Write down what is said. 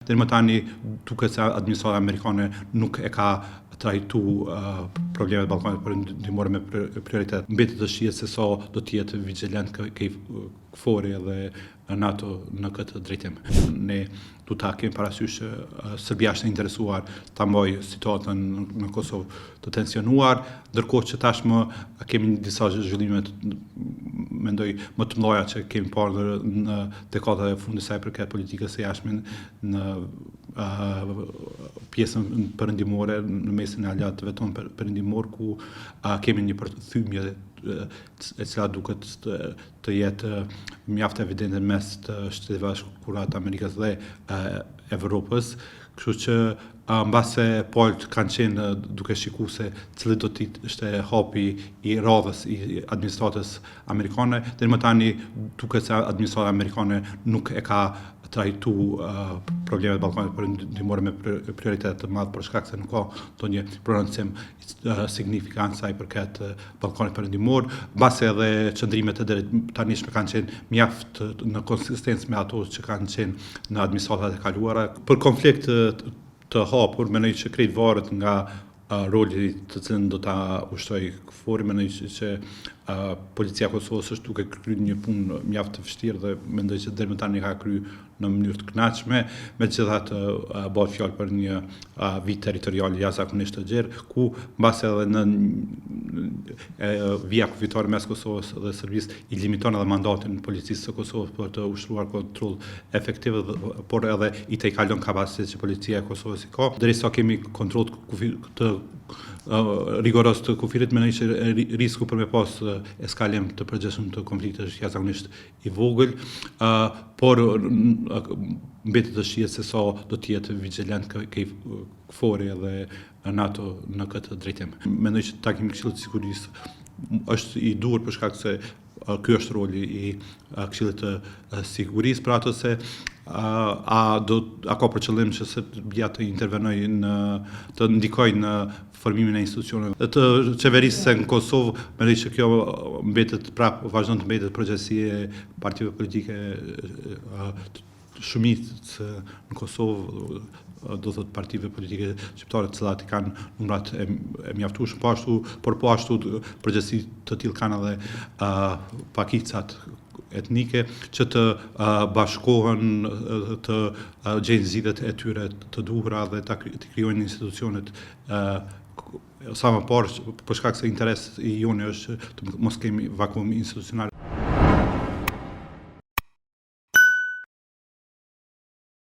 Deri më tani duket se administrata amerikane nuk e ka trajtu problemet e Ballkanit Perëndimor me prioritet. Mbetet të shihet se sa do të jetë vigjilent KFOR-i dhe NATO në këtë drejtim. Ne duhet ta kemi parasysh që Serbia është e interesuar ta mbajë situatën në Kosovë të tensionuar, ndërkohë që tashmë kemi disa zhvillime mendoj më të mëdha që kemi parë në, në dekadat e fundit sa i përket politikës së jashtme në uh, pjesën perëndimore në mesin e aleatëve tonë perëndimor ku uh, kemi një përthymje e cila duket të, të jetë mjaft evidente mes të Shteteve Bashkuara të Amerikës dhe Evropës, kështu që mbase palët kanë qenë duke shiku se cili do të ishte hapi i radhës i administratës amerikane, deri më tani duket se administrata amerikane nuk e ka trajtu problemet e Ballkanit Perëndimor me prioritet të madh për shkak se nuk ka ndonjë prononcim signifikant sa i përket Ballkanit Perëndimor, mbase edhe qëndrimet e deritanishme kanë qenë mjaft në konsistencë me ato që kanë qenë në administratat e kaluara. Për konflikt të hapur, mendoj që krejt varet nga roli të cilin do ta ushtrojë KFOR-i, mendoj që, që policia e Kosovës është duke kryer një punë mjaft të vështirë dhe mendoj që deri më tani ka kryer në mënyrë të kënaqshme, megjithatë bëhet fjalë për një vijë territoriale jashtëzakonisht të gjerë, ku mbase edhe në e, vija kufitare mes Kosovës dhe Serbisë i limiton edhe mandatin policisë së Kosovës për të ushtruar kontroll efektiv, por edhe i tejkalon kapacitetet që policia e Kosovës i ka. Derisa kemi kontroll të kufi, të rigoroz të kufirit, mendoj që risku për me pas eskalim të përgjithshëm të konfliktit është jashtëzakonisht i vogël, por mbetet të shihet se sa do të jetë vigjilent KFOR-i dhe NATO në këtë drejtim. Mendoj që takimi i Këshillit të Sigurisë është i duhur për shkak se ky është roli i Këshillit të Sigurisë, për atë se a do a ka për qëllim që Serbia të intervenojë në të ndikojë në formimin e institucioneve të qeverisë në Kosovë, mendoj që kjo mbetet prap vazhdon të mbetet përgjegjësi e partive politike shumicë në Kosovë, do thot partive politike shqiptare të cilat i kanë numrat e, e mjaftueshëm, po ashtu, por po ashtu përgjegjësi të tillë kanë edhe uh, pakicat etnike që të uh, bashkohen, të uh, gjejnë zgjidhjet e tyre të duhura dhe ta të krijojnë institucionet uh, sa më parë, për shkak se interes i joni është të mos kemi vakum institucional.